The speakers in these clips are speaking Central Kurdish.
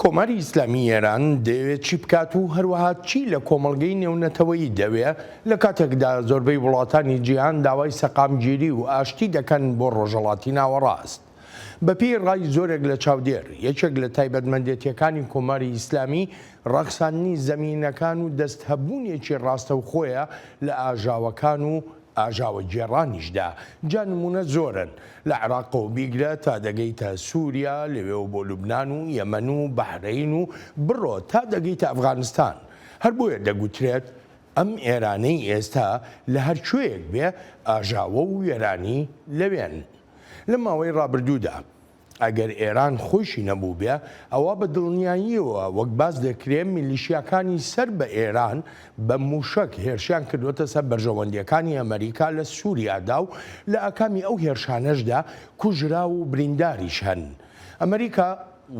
کۆماری ئیسلامی ئێران دەیەوێت چی بکات و هەروەها چی لە کۆمەڵگەی نێونەتەوەیی دەوێ لە کاتێکدا زۆربەی وڵاتانی جیهان داوای سەقامگیری و ئاشتی دەکەن بۆ ڕۆژهەڵاتی ناوەڕاست؟ بەپێی ڕای زۆرێک لە چاودێر، یەکێک لە تایبەتمەندێتییەکانی کۆماری ئیسلامی ڕەخساندنی زەمینەکان و دەستهەبوونێکی ڕاستەوخۆیە لە ئاژاوەکان و ئاژاوەگێڕانیشدا، جا نموونە زۆرن، لە عێراقەوە بیگرە تا دەگەیتە سووریا، لەوێوە بۆ لوبنان و یەمەن و بەحرەین و بڕۆ تا دەگەیتە ئەفغانستان. هەر بۆیە دەگوترێت ئەم ئێرانەی ئێستا لە هەر کوێیەک بێ، ئاژاوە و وێرانی لەوێن. لە ماوەی ڕابردوودا ئەگەر ئێران خۆیشی نەبووبێ، ئەوا بە دڵنیاییەوە وەک باس دەکرێ میلیشیاکانی سەر بە ئێران بە مووشەک هێرشیان کردووەتە سەر بەرژەوەندییەکانی ئەمەریکا لە سووریادا و لە ئاکامی ئەو هێرشانەشدا کوژراو و برینداریش هەن. ئەمەریکا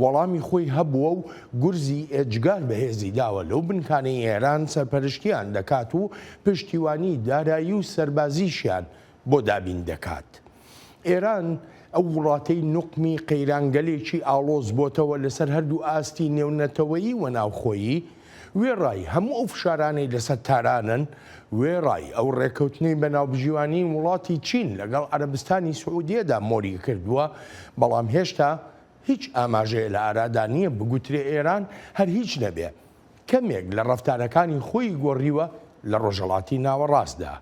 وەڵامی خۆی هەبووە و گورزی ئێجگار بەهێزی داوە لەو بنکانەی ئێران سەرپەرشتییان دەکات و پشتیوانی دارایی و سەربازیشیان بۆ دابین دەکات. ئێران ئەو وڵاتەی نوقمی قەیرانگەلێکی ئاڵۆز بۆتەوە لەسەر هەردوو ئاستی نێونەتەوەیی و ناوخۆیی، وێڕای هەموو ئەو فشارانەی لەسەر تارانن، وێڕای ئەو ڕێکەوتنەی بە ناوبژیوانیی وڵاتی چین لەگەڵ عەرەبستانی سعودیەدا مۆری کردووە، بەڵام هێشتا هیچ ئاماژەیە لە ئارادا نییە بگوترێ ئێران هەر هیچ نەبێ کەمێک لە ڕەفتارەکانی خۆی گۆڕیوە لە ڕۆژهەڵاتی ناوەڕاستدا.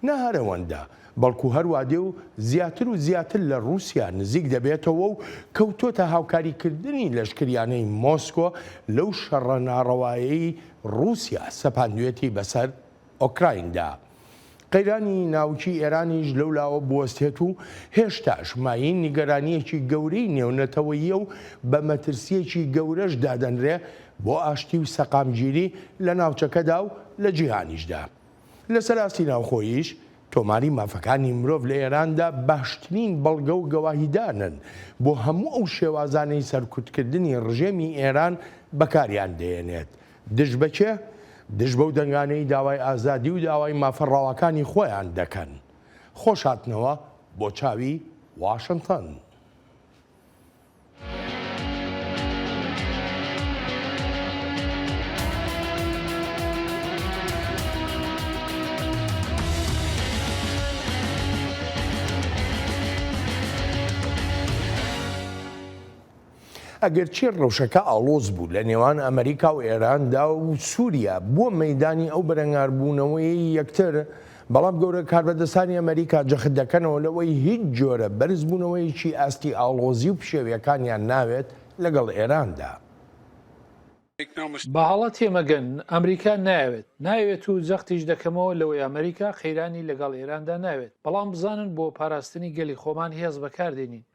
نە هەر ئەوەندە، بەڵکو هەروا دێ و زیاتر و زیاتر لە ڕووسیا نزیک دەبێتەوە و کەوتۆتە هاوکاریکردنی لەشکریانەی مۆسکۆ لەو شەڕە ناڕەوایەی ڕووسیا سەپاندوێتی بەسەر ئۆکرایندا. قەیرانی ناوکی ئێرانیش لەولاوە بوەستێت و هێشتاش مایەی نیگەرانییەکی گەورەی نێونەتەوەییە و بە مەترسییەکی گەورەش دادەنرێ بۆ ئاشتی و سەقامگیری لە ناوچەکەدا و لە جیهانیشدا. لەسەر ئاستی ناوخۆییش، تۆماری مافەکانی مرۆڤ لە ئێراندا باشترین بەڵگە و گەواهیدانن بۆ هەموو ئەو شێوازانەی سەرکوتکردنی ڕژێمی ئێران بەکاریان دەیەنێت دژ بە کێ؟ دژ بەو دەنگانەی داوای ئازادی و داوای مافە ڕەواکانی خۆیان دەکەن. خۆش هاتنەوە بۆ چاوی واشنتن. ئەگەرچی ڕەوشەکە ئاڵۆز بوو لە نێوان ئەمەریکا و ئێراندا و سووریا بووە مەیدانی ئەو بەرەنگاربوونەوەیەی یەکتر، بەڵام گەورە کاربەدەستانی ئەمەریکا جەخت دەکەنەوە لەوەی هیچ جۆرە بەرزبوونەوەیەکی ئاستی ئاڵۆزی و پشێویەکانیان ناوێت لەگەڵ ئێراندا. بە هەڵە تێمەگەن، ئەمریکا نایەوێت، نایەوێت و جەختیش دەکەمەوە لەوەی ئەمریکا قەیرانی لەگەڵ ئێراندا ناوێت، بەڵام بزانن بۆ پاراستنی گەلی خۆمان هێز بەکاردێنین.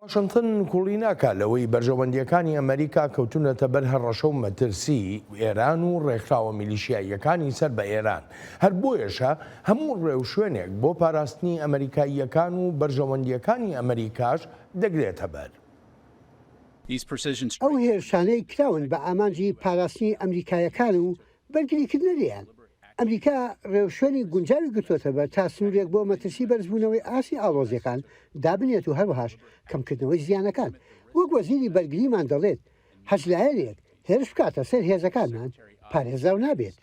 واشنتن نکوڵی ناکات لەوەی بەرژەوەندییەکانی ئەمەریکا کەوتوونەتە بەر هەڕەشە و مەترسی ئێران و ڕێکخراوە میلیشیاییەکانی سەر بە ئێران، هەر بۆیەشە هەموو ڕێوشوێنێک بۆ پاراستنی ئەمەریکاییەکان و بەرژەوەندییەکانی ئەمەریکاش دەگرێتەبەر. ئەو هێرشانەی کراون بە ئامانجی پاراستنی ئەمریکاییەکان و بەرگریکردنە لێیان. ئەمریکا ڕێوشوێنی گونجاوی گرتووەتەبەر تا سنوورێک بۆ مەترسی بەرزبوونەوەی ئاستی ئاڵۆزییەکان دابنێت و هەروەهاش کەمکردنەوەی زیانەکان. وەک وەزیری بەرگریمان دەڵێت، هەچ لایەنێک هێرش بکاتە سەر هێزەکانمان، پارێزراو نابێت.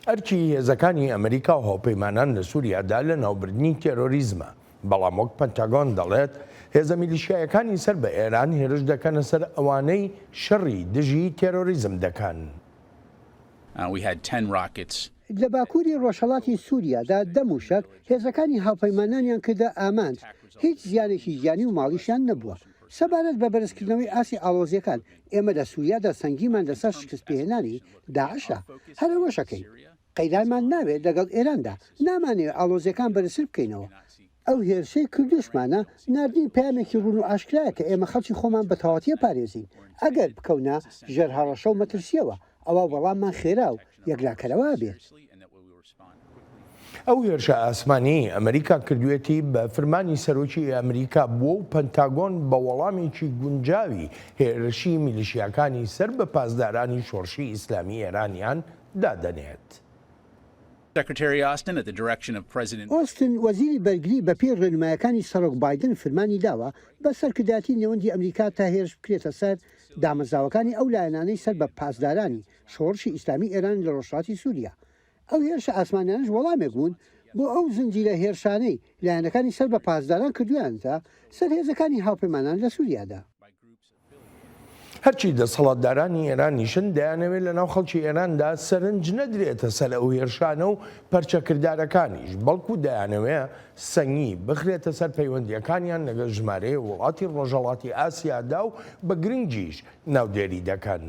ئەرکی هێزەکانی ئەمریکا و هاوپەیمانان لە سوریادا لەناوبردنی تێرۆریزمە، بەڵام وەک پنتاگۆن دەڵێت، هێزە میلیشیایەکانی سەر بە ئێران هێرش دەکەنە سەر ئەوانەی شەڕی دژی تێرۆریزم دەکەن. لە باکووری ڕۆژهەڵاتی سوریادا دە مووشەک هێزەکانی هاوپەیمانانیان کردە ئامانج، هیچ زیانێکی گیانی و ماڵیشیان نەبووە. سەبارەت بە بەرزکردنەوەی ئاستی ئاڵۆزییەکان، ئێمە لە سوریادا سەنگیمان لەسەر شکستپێهێنانی داعشە، هەر ئەوەش ئەکەین. قەیرانمان ناوێت لەگەڵ ئێراندا، نامانەوێت ئاڵۆزییەکان بەرزتر بکەینەوە. ئەو هێرشەی کردووشمانە، ناردنی پەیامێکی ڕوون و ئاشکرایە کە ئێمە خەڵکی خۆمان بە تەواوەتی ئەپارێزین، ئەگەر بکەونە ژێر هەڕەشە و مەترسییەوە، ئەوا وەڵاممان خێرا و یەکلاکەرەوە ئەبێت. ئەو هێرشە ئاسمانییەی ئەمریکا کردوویەتی بە فرمانی سەرۆکی ئەمریکا بووە و پەنتاگۆن بە وەڵامێکی گونجاوی هێرشی میلیشیاکانی سەر بە پاسدارانی شۆڕشی ئیسلامی ئێرانیان دادەنێت. ئۆستن، وەزیری بەرگری بەپێی ڕێنمایەکانی سەرۆک بایدن فرمانی داوە بە سەرکردایەتی نێوەندی ئەمریکا تا هێرش بکرێتە سەر دامەزراوەکانی ئەو لایەنانەی سەر بە پاسدارانی شۆڕشی ئیسلامی ئێران لە ڕۆژهەڵاتی سوریا. ئەو هێرشە ئاسمانیانەش وەڵامێک بوون بۆ ئەو زنجیرە هێرشانەی لایەنەکانی سەر بە پاسداران کردوویانتە سەر هێزەکانی هاوپەیمانان لە سوریادا. هەرچی دەسەڵاتدارانی ئێرانیشن دەیانەوێت لەناو خەڵکی ئێراندا سەرنج نەدرێتە سەر ئەو هێرشانە و پەرچەکردارەکانیش، بەڵکو دەیانەوێ سەنگی بخرێتە سەر پەیوەندییەکانیان لەگەڵ ژمارەیەک وڵاتی ڕۆژهەڵاتی ئاسیادا و بە گرنگیش ناودێری دەکەن.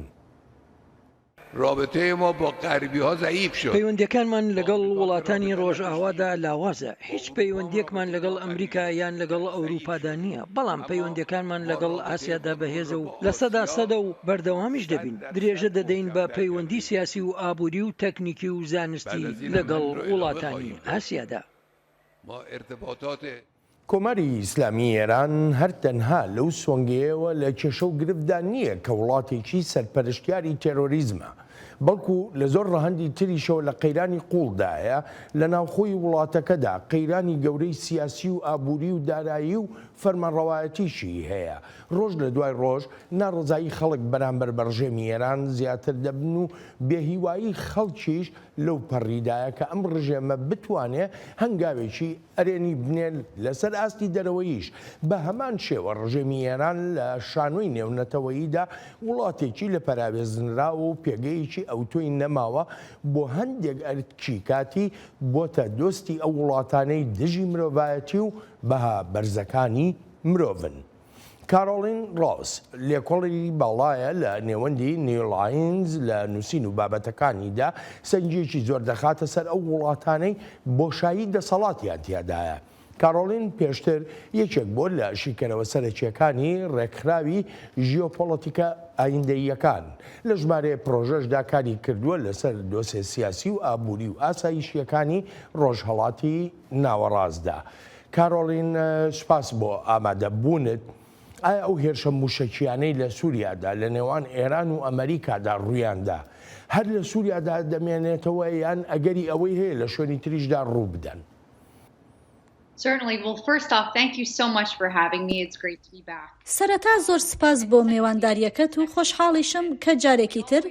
رابطه ما با غربی ها ضعیف شد. پەیوەندییەکانمان لەگەڵ وڵاتانی ڕۆژئاوادا لاوازە، هیچ پەیوەندییەکمان لەگەڵ ئەمریکا یان لەگەڵ ئەوروپادا نییە، بەڵام پەیوەندییەکانمان لەگەڵ ئاسیادا بەهێزە و لەسەدا سەدە و بەردەوامیش دەبین، درێژە دەدەین بە پەیوەندی سیاسی و ئابووری و تەکنیکی و زانستی لەگەڵ وڵاتانی ئاسیادا. کۆماری ئیسلامیی ئێران هەر تەنها لەو سۆنگەیەوە لە کێشە و گرفتدا نییە کە وڵاتێکی سەرپەرشتیاری تێرۆریزمە، بەڵکو لە زۆر ڕەهەندی تریشەوە لە قەیرانی قووڵدایە، لە ناوخۆی وڵاتەکەدا قەیرانی گەورەی سیاسی و ئابووری و دارایی و فەرمانڕەوایەتیشی هەیە. ڕۆژ لە دوای ڕۆژ ناڕەزایی خەڵک بەرامبەر بە ڕژێمی ئێران زیاتر دەبن و بێهیوایی خەڵکیش لەو پەڕیدایە کە ئەم ڕژێمە بتوانێ هەنگاوێکی ئەرێنی بنێ لەسەر ئاستی دەرەوەییش بە هەمان شێوە ڕژێمی ئێران لە شانۆی نێونەتەوەییدا وڵاتێکی لە پەراوێزنراوە و پێگەیەکی ئەوتۆی نەماوە بۆ هەندێک ئەرکی کاتی بۆتە دۆستی ئەو وڵاتانەی دژی مرۆڤایەتی و بەها بەرزەکانی مرۆڤن. کارۆڵین ڕۆس، لێکۆڵەری باڵایە لە نێوەندی نیو لاینز، لە نووسین و بابەتەکانیدا سەنگییەکی زۆر دەخاتە سەر ئەو وڵاتانەی بۆشایی دەسەڵاتیان تیادایە. کارۆڵین پێشتر یەکێک بووە لە شیکەرەوە سەرەکییەکانی ڕێکخراوی ژیۆپۆڵەتیکە ئایندەییەکان. لە ژمارەیەک پڕۆژەشدا کاری کردووە لەسەر دۆسێ سیاسی و ئابووری و ئاسایشییەکانی ڕۆژهەڵاتی ناوەڕاستدا. کارۆلین سوپاس بۆ ئامادە بوونت. ئایا ئەو هێرشە موشەکیانەی لە سوریادا لە نێوان ئێران و ئەمەریکادا ڕوویاندا هەر لە سوریادا دەمێنێتەوە یان ئەگەری ئەوەی هەیە لە شوێنی تریشدا ڕوو بدەن؟ سەرەتا زۆر سپاس بۆ مێوانداریەکەت و خۆشحاڵیشم کە جارێکی تر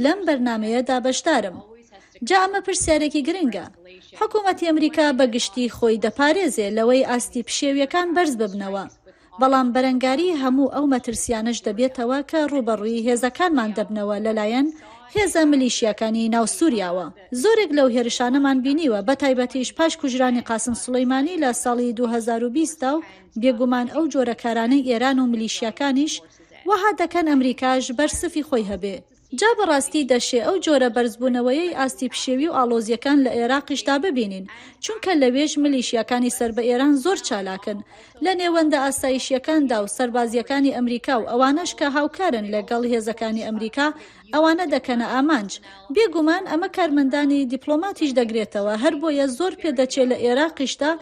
لەم بەرنامەیەدا بەشدارم. جا ئەمە پرسیارێکی گرنگە. حکوومەتی ئەمریکا بە گشتی خۆی دەپارێزێ لەوەی ئاستی پشێویەکان بەرز ببنەوە، بەڵام بەرەنگاری هەموو ئەو مەترسیانەش دەبێتەوە کە ڕووبەڕووی هێزەکانمان دەبنەوە لەلایەن هێزە ملیشیاکانی ناو سووریاوە. زۆرێک لەو هێرشانەمان بینیوە، بەتایبەتیش پاش کوژرانی قاسم سوڵەیمانی لە ساڵی 2020 دا و بێگومان ئەو جۆرە کارانەی ئێران و ملیشیاکانیش وەها دەکەن ئەمریکاش بەرسفی خۆی هەبێ. جا بەڕاستی دەشێ ئەو جۆرە بەرزبوونەوەیەی ئاستی پشێوی و ئاڵۆزییەکان لە ئێراقیشدا ببینین، چونکە لەوێش ملیشیاکانی سەر بە ئێران زۆر چالاکن لە نێوەندە ئاسایشییەکاندا و سەربازییەکانی ئەمریکا و ئەوانەش کە هاوکارن لە گەڵ هێزەکانی ئەمریکا ئەوانە دەکەنە ئامانج. بێ گومان ئەمە کارمەندانی دیپڵۆماتیش دەگرێتەوە، هەربۆیە زۆر پێدەچێ لە ئێراقیشدا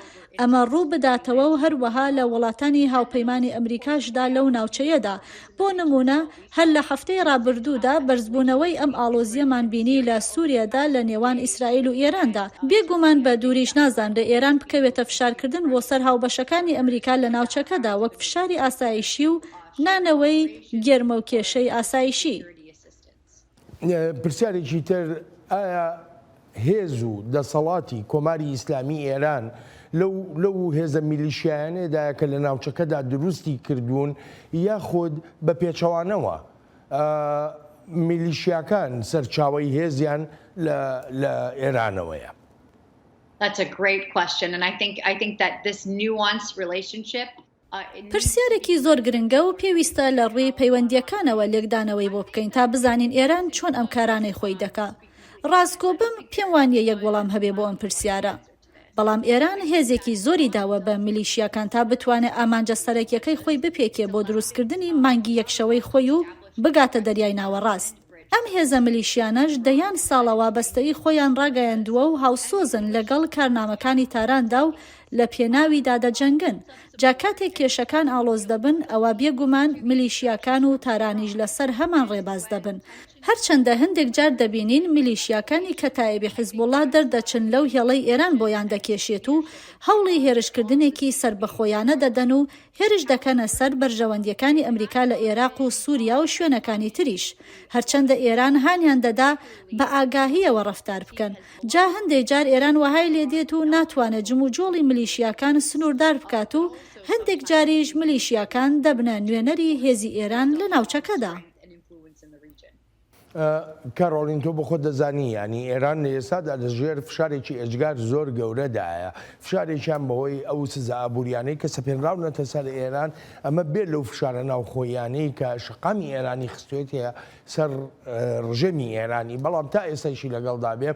ئەمە ڕوو بداتەوە و هەروەها لە وڵاتانی هاوپەیمانی ئەمریکاشدا لەو ناوچەیەدا. بۆ نموونە هەر لە هەفتەی ڕابردوودا بەرزبوونەوەی ئەم ئاڵۆزییەمان بینی لە سوریەدا لە نێوان ئیسرائیل و ئێراندا. بێ گومان بە دووریش نازانرێ ئێران بکەوێتە فشارکردن بۆ سەر هاوبەشەکانی ئەمریکا لە ناوچەکەدا وەک فشاری ئاسایشی و نانەوەی گێرمەوکێشەی ئاسایشی. پرسیارێکی تر، ئایا هێز و دەسەڵاتی کۆماری ئیسلامی ئێران لەو لەو هێزە میلیشیایانەدایە کە لە ناوچەکەدا دروستی کردوون یاخود بە پێچەوانەوە میلیشیاکان سەرچاوەی هێزیان لە لە ئێرانەوەیە؟ پرسیارێکی زۆر گرنگە و پێویستە لە ڕووی پەیوەندییەکانەوە لێکدانەوەی بۆ بکەین تا بزانین ئێران چۆن ئەم کارانەی خۆی دەکا. ڕاستگۆ بم پێم وانییە یەک وەڵام هەبێ بۆ ئەم پرسیارە. بەڵام ئێران هێزێکی زۆری داوە بە میلیشیاکان تا بتوانێ ئامانجە سەرەکیەکەی خۆی بپێکێ بۆ دروستکردنی مانگی یەکشەوەی خۆی و بگاتە دەریای ناوەڕاست. ئەم هێزە ملیشیانەش دەیان ساڵە وابەستەیی خۆیان ڕاگەیاندووە و هاوسۆزن لەگەڵ کارنامەکانی تاراندا و لە پێناویدا دەجەنگن. جا کاتێک کێشەکان ئاڵۆز دەبن ئەوا بێ گومان ملیشیاکان و تارانیش لە سەر هەمان ڕێباز دەبن. هەرچەندە هەندێک جار دەبینین میلیشیاکانی کەتائیبی حیزبوڵا دەردەچن لەو هێڵەی ئێران بۆیان دەکێشێت و هەوڵی هێرشکردنێکی سەربەخۆیانە دەدەن و هێرش دەکەنە سەر بەرژەوەندیەکانی ئەمریکا لە ئێراق و سوریا و شوێنەکانی تریش هەرچەندە ئێران هانیان دەدا بە ئاگاهیەوە ڕەفتار بکەن جا هەندێ جار ئێران وەهای لێ دێت و ناتوانێت جموجۆڵی ملیشیاکان سنوردار بکات و هەندێک جاریش ملیشیاکان دەبنە نوێنەری هێزی ئێران لە ناوچەکەدا. کارۆلین تۆ بەخۆت دەزانی یانی ئێران لە ئێستادا لە ژێر فشارێکی ئێجگار زۆر گەورەدایە فشارێکیان بەهۆی ئەو سزا ئابووریانەی کە سەپێنراونەتە سەر ئێران ئەمە بێ لەو فشارە ناوخۆیانەی کە شەقامی ئێرانی خستوێتە سەر ڕژێمی ئێرانی بەڵام تا ئێستایشی لەگەڵدا بێ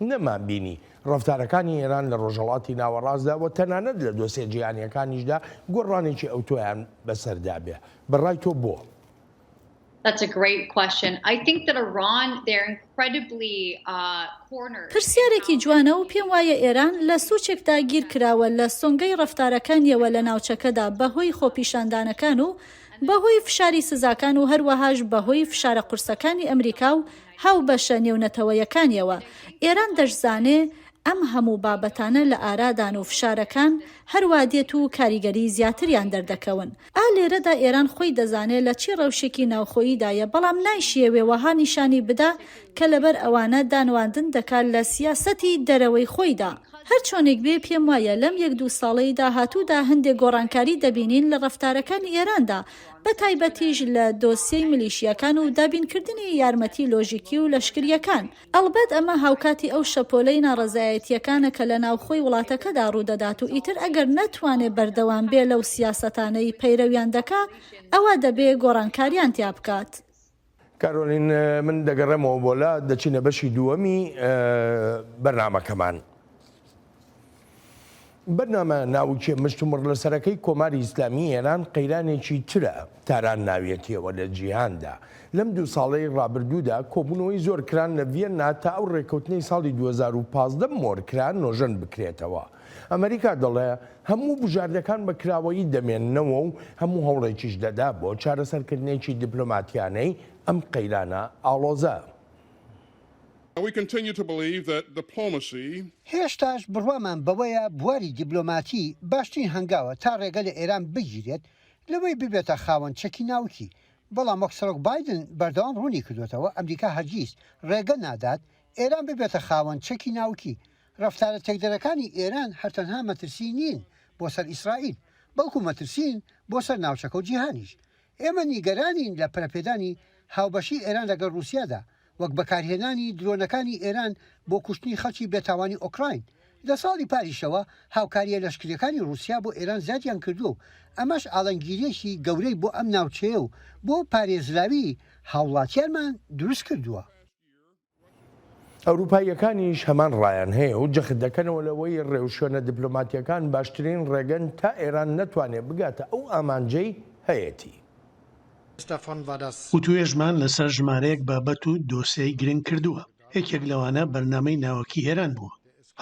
نەمانبینی ڕەفتارەکانی ئێران لە ڕۆژهەڵاتی ناوەڕاستدا و تەنانەت لە دۆسیە جیهانیەکانیشدا گۆڕانێکی ئەوتۆیان بەسەردا بێ بەڕای تۆ بۆ؟ پرسیارێکی جوانە و پێم وایە ئێران لە سوچێکدا گیر کراوە لە سۆنگەی ڕەفتارەکانیەوە لە ناوچەکەدا بەهۆی خۆپیشاندانەکان و بەهۆی فشاری سزاکان و هەروەهاش بەهۆی فشارە قورسەکانی ئەمریکا و هاوبەشە نێونەتەوەیەکانیەوە ئێران دەشزانێ ئەم هەموو بابەتانە لە ئارادان و فشارەکان هەروا دێت و کاریگەری زیاتریان دەردەکەون. ئا لێرەدا ئێران خۆی دەزانێ لە چی ڕەوشێکی ناوخۆییدایە بەڵام نایشیەوێ وەها نیشانی بدا کە لەبەر ئەوانە دانواندن دەکا لە سیاسەتی دەرەوەی خۆیدا. هەر چۆنێک بێ پێم وایە لەم یەک دوو ساڵەی داهاتوودا هەندێ گۆڕانکاری دەبینین لە ڕەفتارەکانی ئێراندا بە تایبەتیش لە دۆسیەی ملیشیاکان و دابینکردنی یارمەتی لۆژیکی و لەشکرییەکان. ئەڵبەت ئەمە هاوکاتی ئەو شەپۆلەی ناڕەزایەتییەکانە کە لە ناوخۆی وڵاتەکەدا ڕوودەدات و ئیتر ئەگەر نەتوانێ بەردەوام بێ لەو سیاسەتانەی پەیرەویان دەکا ئەوا دەبێ گۆڕانکاریان تیا بکات. کارۆلین، من دەگەڕێمەوە بۆ لا، دەچینە بەشی دووەمی بەرنامەکەمان. بەرنامە ناوکیە مشتومڕ لەسەرەکەی کۆماری ئیسلامی ئێران قەیرانێکی ترە تاران ناویەتیەوە لە جیهاندا. لەم دوو ساڵەی ڕابردوودا کۆبوونەوەی زۆر کران لە ڤیەننا تا ئەو ڕێککەوتنەی ساڵی 2015 مۆر کرا نۆژەن بکرێتەوە. ئەمەریکا دەڵێ هەموو بژاردەکان بە کراوەیی دەمێننەوە و هەموو هەوڵێکیش دەدا بۆ چارەسەرکردنێکی دیپلۆماتیانەی ئەم قەیرانە ئاڵۆزە. هێشتاش بڕوامان بەوەیە بواری دیبلۆماتی باشترین هەنگاوە تا ڕێگە لە ئێران بگیرێت لەوەی ببێتە خاوەن چەکی ناوکی، بەڵام وەک سەرۆک بایدن بەردەوام ڕوونی کردووەتەوە ئەمریکا هەرگیز ڕێگە نادات ئێران ببێتە خاوەن چەکی ناوکی. ڕەفتارە تێکدەرەکانی ئێران هەر تەنها مەترسی نین بۆ سەر ئیسرائیل، بەڵکو مەترسین بۆ سەر ناوچەکە و جیهانیش. ئێمە نیگەرانین لە پەرەپێدانی هاوبەشی ئێران لەگەڵ ڕووسیادا، وەک بەکارهێنانی درۆنەکانی ئێران بۆ کوشتنی خەڵکی بێتاوانی ئۆکراین. لە ساڵی پاریشەوە هاوکارییە لەشکرییەکانی ڕووسیا بۆ ئێران زیادیان کردووە و ئەمەش ئاڵنگیرییەکی گەورەی بۆ ئەم ناوچەیە و بۆ پارێزراوی هاوڵاتیانمان دروست کردووە. ئەوروپاییەکانیش هەمان ڕایان هەیە و جەخت دەکەنەوە لەوەی ڕێوشوێنە دیپلۆماتییەکان باشترین ڕێگەن تا ئێران نەتوانێت بگاتە ئەو ئامانجەی هەیەتی. وتوێژمان لەسەر ژمارەیەک بابەت و دۆسێی گرنگ کردووە، یەکێک لەوانە بەرنامەی ناوەکی ئێران بووە.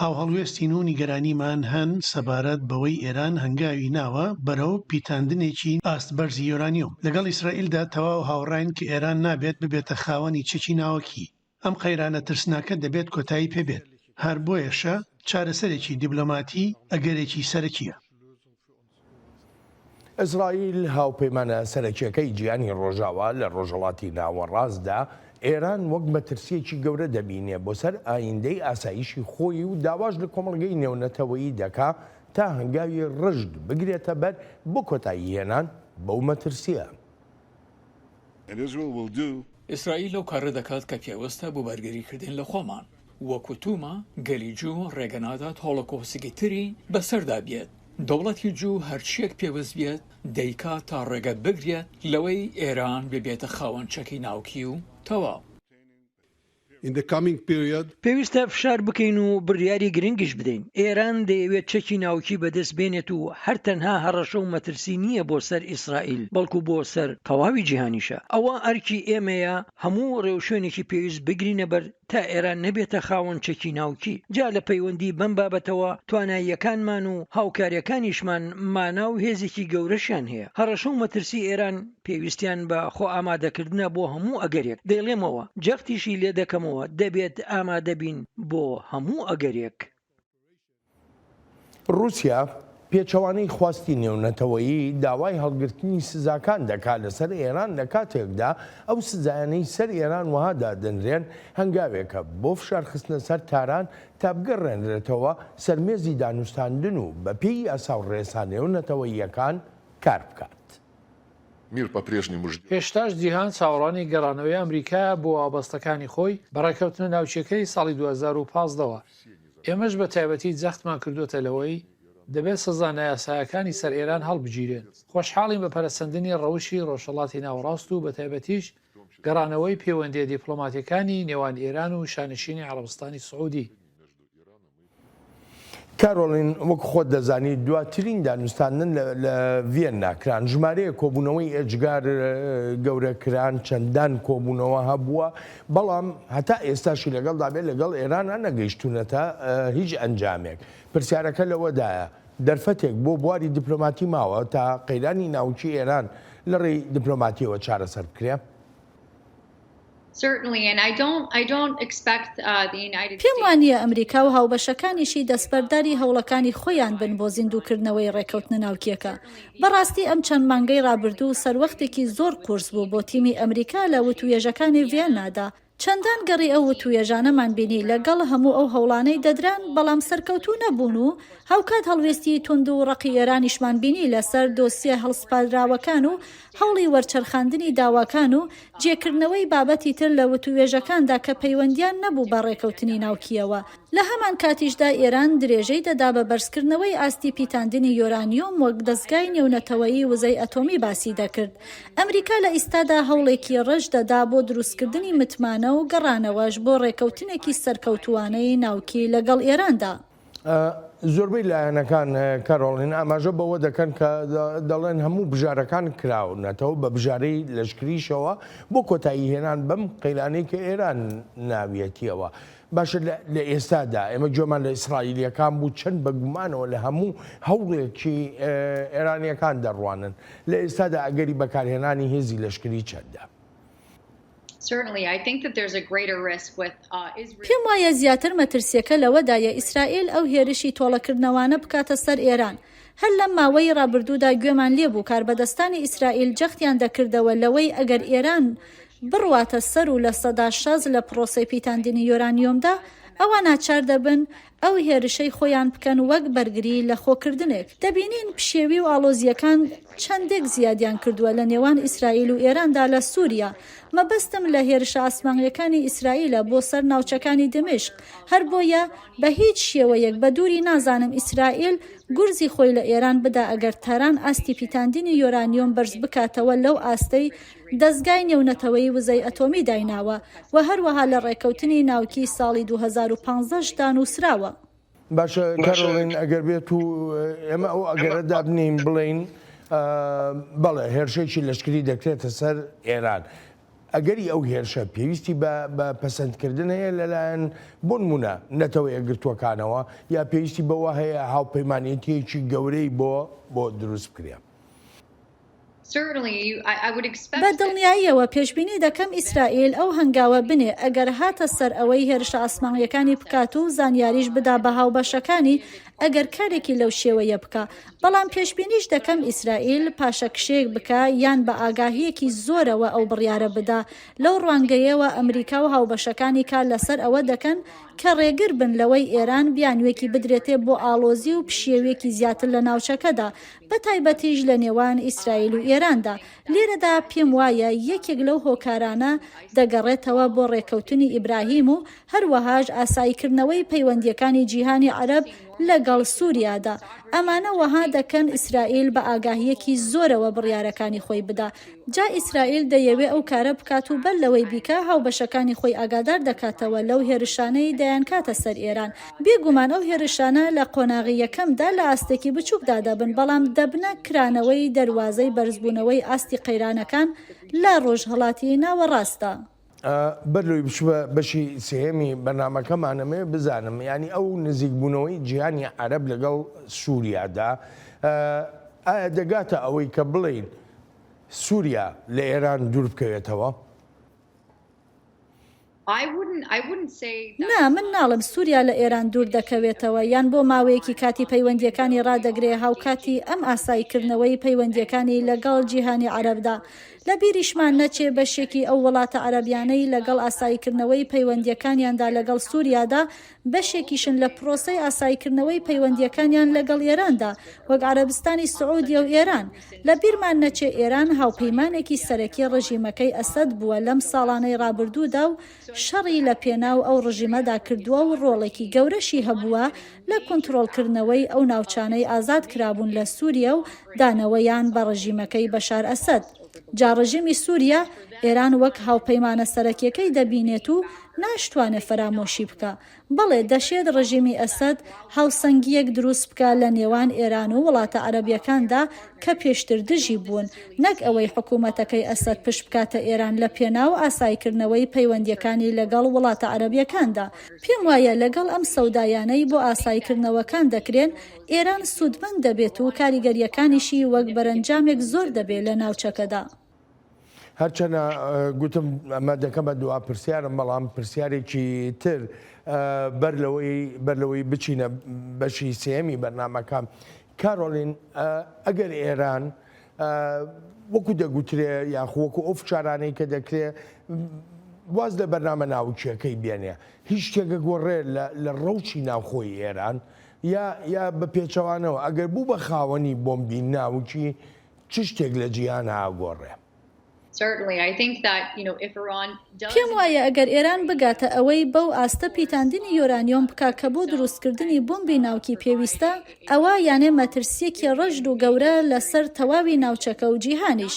هاوهەڵوێستین و نیگەرانیمان هەن سەبارەت بەوەی ئێران هەنگاوی ناوە بەرەو پیتاندنێکی ئاست بەرزی یۆرانیۆم. لەگەڵ ئیسرائیلدا تەواو هاوڕاین کە ئێران نابێت ببێتە خاوەنی چەکی ناوەکی. ئەم قەیرانە ترسناکە دەبێت کۆتایی پێ بێت، هەر بۆیەشە چارەسەرێکی دیبلۆماتی ئەگەرێکی سەرەکییە. ئیسرائیل هاوپەیمانە سەرەکییەکەی جیهانی ڕۆژاوا لە ڕۆژهەڵاتی ناوەڕاستدا، ئێران وەک مەترسییەکی گەورە دەبینێ بۆ سەر ئایندەی ئاسایشی خۆی و داواش لە کۆمەڵگەی نێونەتەوەیی دەکا تا هەنگاوی ڕژد بگرێتە بەر بۆ کۆتاییهێنان بەو مەترسییە. ئیسرائیل ئەو کارە دەکات کە پێوستە بۆ بەرگریکردن لە خۆمان. وەک وتوومە، گەلی جوو ڕێگە نادات هۆڵۆکۆستێکی تری بەسەردا بێت. دەوڵەتی جوو هەرچییەک پێوست بێت دەیکات تا ڕێگە بگرێت لەوەی ئێران ببێتە خاوەن چەکی ناوکی و تەواو. پێویستە فشار بکەین و بڕیاری گرنگیش بدەین. ئێران دەیەوێت چەکی ناوکی بەدەست بێنێت و هەر تەنها هەڕەشە و مەترسی نییە بۆ سەر ئیسرائیل، بەڵکو بۆ سەر تەواوی جیهانیشە. ئەوە ئەرکی ئێمەیە هەموو ڕێوشوێنێکی پێویست بگرینە بەر. تا ئێران نەبێتە خاوەن چەکی ناوکی. جا لە پەیوەندی بەم بابەتەوە تواناییەکانمان و هاوکارییەکانیشمان مانا و هێزێکی گەورەشیان هەیە. هەڕەشە و مەترسی ئێران پێویستیان بە خۆئامادەکردنە بۆ هەموو ئەگەرێک. دەیڵێمەوە، جەختیشی لێدەکەمەوە، دەبێت ئامادەبین بۆ هەموو ئەگەرێک. ڕووسیا پێچەوانەی خواستی نێونەتەوەیی داوای هەڵگرتنی سزاکان دەکات لەسەر ئێران لە کاتێکدا ئەو سزایانەی سەر ئێران وەها دادەنرێن هەنگاوێکە بۆ فشارخستنە سەر تاران تا بگەڕێنرێتەوە سەر مێزی دانوستاندن و بەپێی یاسا و ڕێسا نێونەتەوەییەکان کار بکات. هێشتاش جیهان چاوەڕوانی گەڕانەوەی ئەمریکایە بۆ وابەستەکانی خۆی بە ڕێککەوتنە ناوکییەکەی ساڵی 2015 وە. ئێمەش بە تایبەتی جەختمان کردووەتە لەوەی دەبێت سزا نایاسایەکانی سەر ئێران هەڵبگیرێن. خۆشحاڵین بە پەرەسەندنی ڕەوشی ڕۆژهەڵاتی ناوەڕاست و بە تایبەتیش گەڕانەوەی پەیوەندییە دیپلۆماتییەکانی نێوان ئێران و شانشینی عەڕەبستانی سعودی. کارۆلین، وەک خۆت دەزانی دواترین دانوستاندن لە ڤیەننا کران، ژمارەیەک کۆبوونەوەی ئێجگار گەورە کران، چەندان کۆبوونەوە هەبووە، بەڵام هەتا ئێستاشی لەگەڵدا بێت لەگەڵ ئێرانە نەگەیشتوونەتە هیچ ئەنجامێک. پرسیارەکە لەوەدایە دەرفەتێک بۆ بواری دیپلۆماتی ماوە تا قەیرانی ناوکی ئێران لەڕێی دیپلۆماتییەوە چارەسەر بکرێ؟ پێم وانییە ئەمریکا و هاوبەشەکانیشی دەستبەرداری هەوڵەکانی خۆیان بن بۆ زیندووکردنەوەی ڕێککەوتنە ناوکییەکە. بەڕاستی ئەم چەند مانگەی ڕابردوو سەروەختێکی زۆر قورس بوو بۆ تیمی ئەمریکا لە وتووێژەکانی ڤیەننادا. چەندان گەڕی ئەو وتووێژانەمان بینی لەگەڵ هەموو ئەو هەوڵانەی دەدران، بەڵام سەرکەوتوو نەبوون و هاوکات هەڵوێستی توند و ڕەقی ئێرانیشمان بینی لەسەر دۆسیە هەڵسپاردراوەکان و هەوڵی وەرچەرخاندنی داواکان و جێکردنەوەی بابەتی تر لە وتووێژەکاندا کە پەیوەندیان نەبوو بە ڕێکەوتنی ناوکییەوە. لە هەمان کاتیشدا ئێران درێژەی دەدا بە بەرزکردنەوەی ئاستی پیتاندنی یۆرانیۆم وەک دەزگای نێونەتەوەیی وزەی ئەتۆمی باسی دەکرد. ئەمریکا لە ئیستادا هەوڵێکی ڕژد دەدا بۆ دروستکردنی متمانە و گەڕانەوەش بۆ ڕێکەوتنێکی سەرکەوتووانەی ناوکی لەگەڵ ئێراندا. زۆربەی لایەنەکان کارۆڵین ئاماژە بەوە دەکەن کە دەڵێن هەموو بژارەکان کراونەتەوە بە بژارەی لەشکریشەوە بۆ کۆتایی هێنان بەم قەیرانەی کە ئێران ناویەتیەوە. باشە لە ئێستادا ئێمە گوێمان لە ئیسرائیلیەکان بوو چەند بە گومانەوە لە هەموو هەوڵێکی ئێرانیەکان دەڕوانن لە ئێستادا ئەگەری بەکارهێنانی هێزی لەشکری چەندە؟ پێم وایە زیاتر مەترسییەکە لەوەدایە ئیسرائیل ئەو هێرشی تۆڵەکردنەوانە بکاتە سەر ئێران. هەر لەم ماوەی ڕابردوودا گوێمان لێبوو کاربەدەستانی ئیسرائیل جەختیان دەکردەوە لەوەی ئەگەر ئێران بڕواتە سەر و 60% لە پڕۆسەی پیتاندنی یۆرانیۆمدا ئەوا ناچار دەبن ئەو هێرشەی خۆیان بکەن وەک بەرگری لە خۆکردنێک. دەبینین پشێوی و ئاڵۆزییەکان چەندێک زیادیان کردووە لە نێوان ئیسرائیل و ئێراندا لە سوریا. مەبەستم لە هێرشە ئاسمانییەکانی ئیسرائیلە بۆ سەر ناوچەکانی دمشق. هەر بۆیە بە هیچ شێوەیەک بە دووری نازانم ئیسرائیل گورزی خۆی لە ئێران بدا ئەگەر تاران ئاستی پیتاندنی یۆرانیۆم بەرز بکاتەوە لەو ئاستەی دەزگای نێونەتەوەیی وزەی ئەتۆمی دایناوە و هەروەها لە ڕێککەوتنی ناوکیی ساڵی 2015 دا نووسراوە. باشە کارۆلین ئەگەر بێت و ئێمە ئەو ئەگەرە دابنێین بڵێین بەڵێ هێرشێکی لەشکری دەکرێتە سەر ئێران ئەگەری ئەو هێرشە پێویستی بە پەسەندکردن هەیە لەلایەن بۆ نمونە نەتەوە یەکگرتووەکانەوە یا پێویستی بەوە هەیە هاوپەیمانێتیەکی گەورەی بۆ بۆ دروست بکرێ؟ بە دڵنیاییەوە پێشبینی دەکەم ئیسرائیل ئەو هەنگاوە بنێ ئەگەر هاتە سەر ئەوەی هێرشە ئاسمانییەکانی بکات و زانیاریش بدا بە هاوبەشەکانی ئەگەر کارێکی لەو شێوەیە بکا بەڵام پێشبینیش دەکەم ئیسرائیل پاشەکشەیەک بکا یان بە ئاگاهییەکی زۆرەوە ئەو بڕیارە بدا لەو ڕوانگەیەوە ئەمریکا و هاوبەشەکانی کار لەسەر ئەوە دەکەن کە ڕێگر بن لەوەی ئێران بیانوێکی بدرێتێ بۆ ئاڵۆزی و پشێویەکی زیاتر لە ناوچەکەدا بەتایبەتیش لە نێوان ئیسرائیل و ئێراندا. لێرەدا پێم وایە یەکێک لەو هۆکارانە دەگەڕێتەوە بۆ ڕێککەوتنی ئیبراهیم و هەروەهاش ئاساییکردنەوەی پەیوەندییەکانی جیهانی عەرەب لەگەڵ سوریادا. ئەمانە وەها دەکەن ئیسرائیل بە ئاگاهییەکی زۆرەوە بڕیارەکانی خۆی بدا. جا ئیسرائیل دەیەوێ ئەو کارە بکات و بەر لەوەی بیکا هاوبەشەکانی خۆی ئاگادار دەکاتەوە لەو هێرشانەی دەیانکاتە سەر ئێران. بێ گومان ئەو هێرشانە لە قۆناغی یەکەمدا لە ئاستێکی بچووکدا دەبن، بەڵام دەبنە کرانەوەی دەروازەی بەرزبوونەوەی ئاستی قەیرانەکان لە ڕۆژهەڵاتی ناوەڕاستدا. بەر لەوەی بچمە بەشی سێیەمی بەرنامەکەمان ئەمەوێ بزانم یانی ئەو نزیکبوونەوەی جیهانی عەرەب لەگەڵ سووریادا ئایا دەگاتە ئەوەی کە بڵێین سووریا لە ئێران دوور بکەوێتەوە؟ نا، من ناڵێم سووریا لە ئێران دوور دەکەوێتەوە یان بۆ ماوەیەکی کاتی پەیوەندییەکانی ڕادەگرێ هاوکاتی ئەم ئاساییکردنەوەی پەیوەندییەکانی لەگەڵ جیهانی عەرەبدا. لە بیریشمان نەچێ بەشێکی ئەو وڵاتە عەرەبیانەی لەگەڵ ئاساییکردنەوەی پەیوەندییەکانیاندا لەگەڵ سووریادا بەشێکیشن لە پرۆسەی ئاساییکردنەوەی پەیوەندییەکانیان لەگەڵ ئێراندا وەک عەرەبستانی سعودیە و ئێران. لە بیرمان نەچێ ئێران هاوپەیمانێکی سەرەکی ڕژیمەکەی ئەسەد بووە لەم ساڵانەی ڕابردوودا و شەڕی لە پێناو ئەو ڕژیمەدا کردووە و ڕۆڵێکی گەورەشی هەبووە لە کونتڕۆڵکردنەوەی ئەو ناوچانەی ئازاد کرابوون لە سوریە و دانەوەیان بە ڕژیمەکەی بەشار ئەسەد. جا ڕژیمی سوریە ئێران وەک هاوپەیمانە سەرەکیەکەی دەبینێت و ناشتوانێ فەرامۆشی بکا. بەڵێ دەشێت ڕژیمی ئەسەد هاوسەنگییەک دروست بکا لە نێوان ئێران و وڵاتە عەرەبیەکاندا کە پێشتر دژی بوون، نەک ئەوەی حکومەتەکەی ئەسەد پشت بکاتە ئێران لە پێناو ئاساییکردنەوەی پەیوەندیەکانی لەگەڵ وڵاتە عەرەبیەکاندا. پێم وایە لەگەڵ ئەم سەودایانەی بۆ ئاساییکردنەوەکان دەکرێن، ئێران سوودمەند دەبێت و کاریگەریەکانیشی وەک بەرەنجامێک زۆر دەبێ لە ناوچەکەدا. هەرچەنە گوتم ئەمە دەکەمە دوا پرسیارم بەڵام پرسیارێکی تر بەر لەوەی بەر لەوەی بچینە بەشی سێیەمی بەرنامەکە کارۆلین ئەگەر ئێران وەکو دەگوترێ یاخو وەکو ئەو فشارانەی کە دەکرێ واز لە بەرنامە ناوکیەکەی بێنێ هیچ شتێکە گۆڕێ لە ڕەوشی ناوخۆی ئێران یا یا بە پێچەوانەوە ئەگەر بوو بە خاوەنی بۆمبی ناوکی چ شتێک لە جیهانا ئەگۆڕێ؟ پێم وایە ئەگەر ئێران بگاتە ئەوەی بەو ئاستە پیتاندنی یۆرانیۆم بکا کە بۆ دروستکردنی بۆمبی ناوکی پێویستە، ئەوا یانێ مەترسییەکی ڕەژد و گەورە لە سەر تەواوی ناوچەکە و جیهانیش.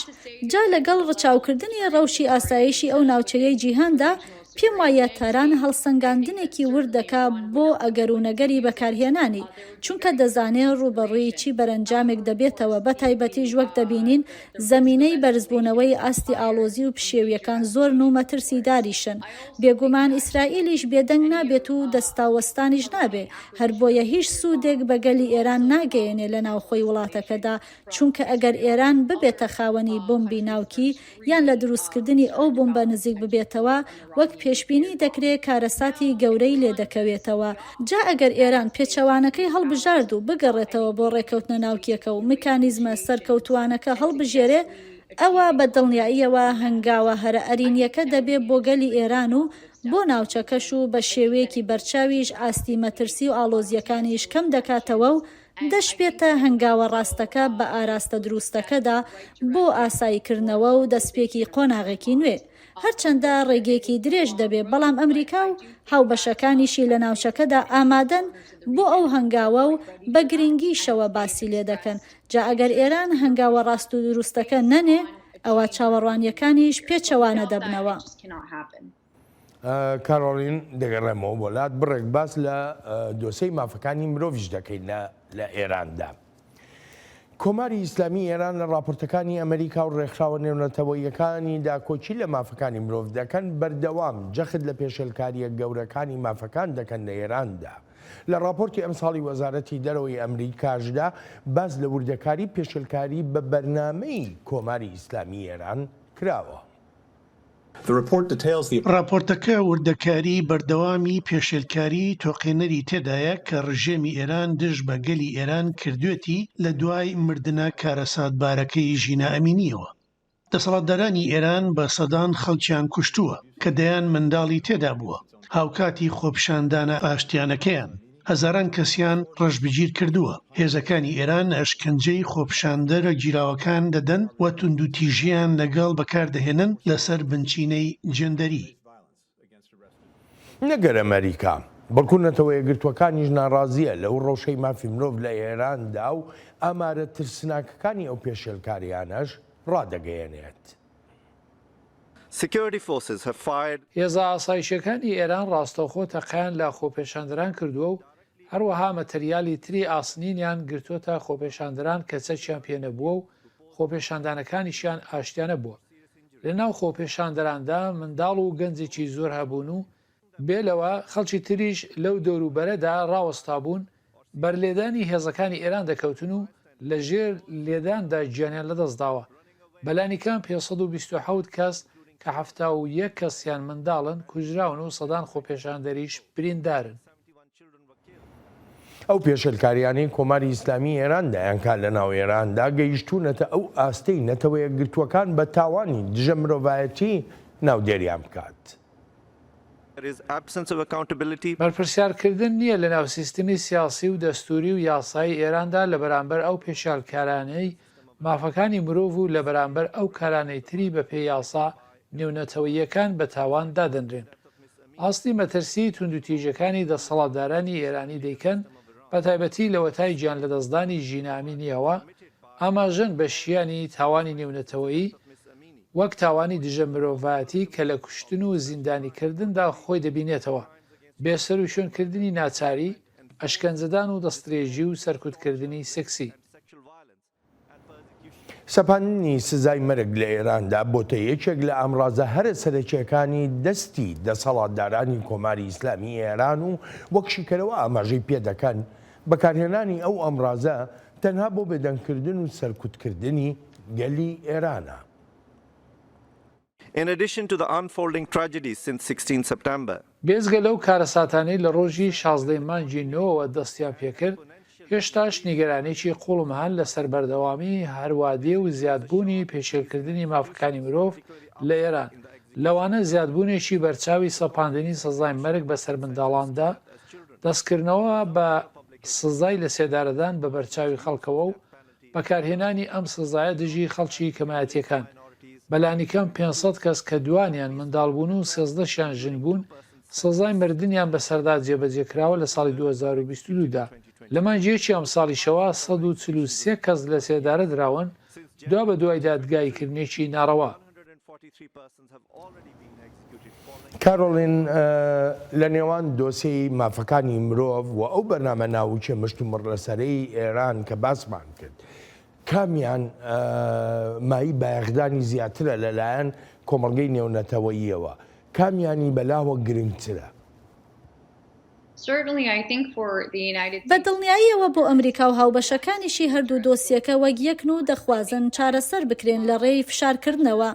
جا لەگەڵ ڕچاوکردنی ڕەوشی ئاسایشی ئەو ناوچەیەی جیهاندا، پێم وایە تاران هەڵسەنگاندنێکی ورد دەکا بۆ ئەگەر و نەگەری بەکارهێنانی، چونکە دەزانێ ڕووبەڕووی چی بەرەنجامێک دەبێتەوە، بەتایبەتیش وەک دەبینین زەمینەی بەرزبوونەوەی ئاستی ئاڵۆزی و پشێوییەکان زۆرن و مەترسیداریشن. بێگومان ئیسرائیلیش بێدەنگ نابێت و دەستاوەستانیش نابێ، هەربۆیە هیچ سوودێک بە گەلی ئێران ناگەیەنێ لە ناوخۆی وڵاتەکەدا، چونکە ئەگەر ئێران ببێتە خاوەنی بۆمبی ناوکی یان لە دروستکردنی ئەو بۆمبە نزیک ببێتەوە، وەک پێشبینی دەکرێ کارەساتی گەورەی لێدەکەوێتەوە. جا ئەگەر ئێران پێچەوانەکەی هەڵبژارد و بگەڕێتەوە بۆ ڕێکەوتنە ناوکیەکە و مکانیزمە سەرکەوتووانەکە هەڵبژێرێ، ئەوا بە دڵنیاییەوە هەنگاوە هەرە ئەرینیەکە دەبێ بۆ گەلی ئێران و بۆ ناوچەکەش و بە شێوەیەکی بەرچاویش ئاستی مەترسی و ئاڵۆزییەکانیش کەم دەکاتەوە و دەشبێتە هەنگاوە ڕاستەکە بە ئاراستە دروستەکەدا بۆ ئاساییکردنەوە و دەستپێکی قۆناغێکی نوێ. هەرچەندە ڕێگەیەکی درێژ دەبێ، بەڵام ئەمریکا و هاوبەشەکانیشی لە ناوچەکەدا ئامادەن بۆ ئەو هەنگاوە و بە گرنگیشەوە باسی لێدەکەن. جا ئەگەر ئێران هەنگاوە ڕاست و دروستەکە نەنێ، ئەوا چاوەڕوانییەکانیش پێچەوانە دەبنەوە. کارۆلین دەگەڕێمەوە بۆ لات بڕێک باس لە دۆسێی مافەکانی مرۆڤیش دەکەین لە ئێراندا. کۆماری ئیسلامی ئێران لە ڕاپۆرتەکانی ئەمریکا و ڕێکخراوە نێونەتەوەییەکانی داکۆکی لە مافەکانی مرۆڤ دەکەن بەردەوام جەخت لە پێشێلکارییە گەورەکانی مافەکان دەکەن لە ئێراندا. لە ڕاپۆرتی ئەمساڵی وەزارەتی دەرەوەی ئەمریکاشدا باس لە وردەکاری پێشێلکاری بە بەرنامەی کۆماری ئیسلامی ئێران کراوە. ڕاپۆرتەکە وردەکاریی بەردەوامی پێشێلکاریی تۆقێنەری تێدایە کە ڕژێمی ئێران دژ بە گەلی ئێران کردوێتی لە دوای مردنە کارەساتبارەکەی ژینا ئەمینییەوە. دەسەڵاتدارانی ئێران بە سەدان خەڵکیان کوشتووە کە دەیان منداڵی تێدا بووە، هاوکاتی خۆپیشاندانە ئاشتیانەکەیان. هەزاران کەسیان ڕەشبگیر کردووە. هێزەکانی ئێران ئەشکەنجەی خۆپیشاندەرە گیراوەکان دەدەن و توندوتیژییان لەگەڵ بەکاردەهێنن لەسەر بنچینەی جێندەری. نەک هەر ئەمەریکا، بەڵکو نەتەوەیەکگرتووەکانیش ناڕازییە لەو ڕەوشەی مافی مرۆڤ لە ئێراندا و ئامارە ترسناکەکانی ئەو پێشێلکارییانەش ڕادەگەیەنێت. هێزە ئاسایشیەکانی ئێران ڕاستەوخۆ تەقەیان لە خۆپێشاندەران کردووە و هەروەها مەتەریالی تری ئاسنینیان گرتۆتە خۆپێشاندەران کە چەکیان پێ نەبووە و خۆپێشاندانەکانیشیان ئاشتیانە بووە. لەناو خۆپێشاندەراندا منداڵ و گەنجێکی زۆر هەبوون و بێ لەوە خەڵکی تریش لەو دەوروبەرەدا ڕاوەستابوون، بەر لێدانی هێزەکانی ئێران دەکەوتن و لە ژێر لێداندا گیانیان لەدەستداوە. بەلانیکەم 527 کەس کە 71 کەسیان منداڵن کوژراون و سەدان خۆپێشاندەریش بریندارن. ئەو پێشێلکاریانەی کۆماری ئیسلامی ئێران دەیانکات لە ناو ئێراندا گەیشتوونەتە ئەو ئاستەی نەتەوەیەکگرتووەکان بە تاوانی دژە مرۆڤایەتی ناودێریان بکات. بەرپرسیارکردن نییە لەناو سیستمی سیاسی و دەستووری و یاسایی ئێراندا لە بەرامبەر ئەو پێشێلکارانەی مافەکانی مرۆڤ و لە بەرامبەر ئەو کارانەی تری بەپێی یاسا نێونەتەوەییەکان بە تاوان دادەنرێن. ئاستی مەترسیی توندوتیژەکانی دەسەڵاتدارانی ئێرانی دەیکەن، بەتایبەتی لەوەتای گیانلەدەستدانی ژینا ئەمینییەوە، ئاماژەن بە شیانی تاوانی نێونەتەوەیی وەک تاوانی دژە مرۆڤایەتی کە لە کوشتن و زیندانیکردندا خۆی دەبینێتەوە، بێسەروشوێنکردنی ناچاری، ئەشکەنجەدان و دەستدرێژی و سەرکوتکردنی سێکسی. سەپاندنی سزای مەرگ لە ئێراندا بۆتە یەکێک لە ئامڕازە هەرە سەرەکییەکانی دەستی دەسەڵاتدارانی کۆماری ئیسلامی ئێران و وەک شیکەرەوە ئاماژەی پێدەکەن بەکارهێنانی ئەو ئامڕازە تەنها بۆ بێدەنگکردن و سەرکوتکردنی گەلی ئێرانە. In addition to the unfolding tragedies since 16 September. بێجگە لەو کارەساتانەی لە ڕۆژی 16 ی مانگی نۆوە دەستیان پێکرد، هێشتاش نیگەرانیی قووڵم هەن لەسەر بەردەوامیی هەروادێ و زیادبوونی پێشێلکردنی مافەکانی مرۆڤ لە ئێران، لەوانە زیادبوونێکی بەرچاوی سەپاندنی سزای مەرگ بەسەر منداڵاندا، دەستکردنەوە بە سزای لەسێدارەدان بە بەرچاوی خەڵکەوە و بەکارهێنانی ئەم سزایە دژی خەڵکی کەمایەتییەکان، بەلانیکەم 500 کەس کە دوانیان منداڵ بوون و 13 شیان ژن بوون، سزای مردنیان بەسەردا جێبەجێکراوە لە ساڵی 2022 دا. لە مانگی یەکی ئەمساڵیشەوە 143 کەس لەسێدارە دراون دوابەدوای دادگاییکردنێکی ناڕەوا. کارۆلین، لە نێوان دۆسێی مافەکانی مرۆڤ و ئەو بەرنامە ناوکیە مشتومڕ لەسەرەی ئێران کە باسمان کرد، کامیان مایەی بایەخدانی زیاترە لەلایەن کۆمەڵگەی نێونەتەوەییەوە؟ کامیانی بەلاوە گرنگترە؟ بە دڵنیاییەوە بۆ ئەمریکا و هاوبەشەکانیشی هەردوو دۆسیەکە وەک یەکن و دەخوازن چارەسەر بکرێن لە ڕێی فشارکردنەوە.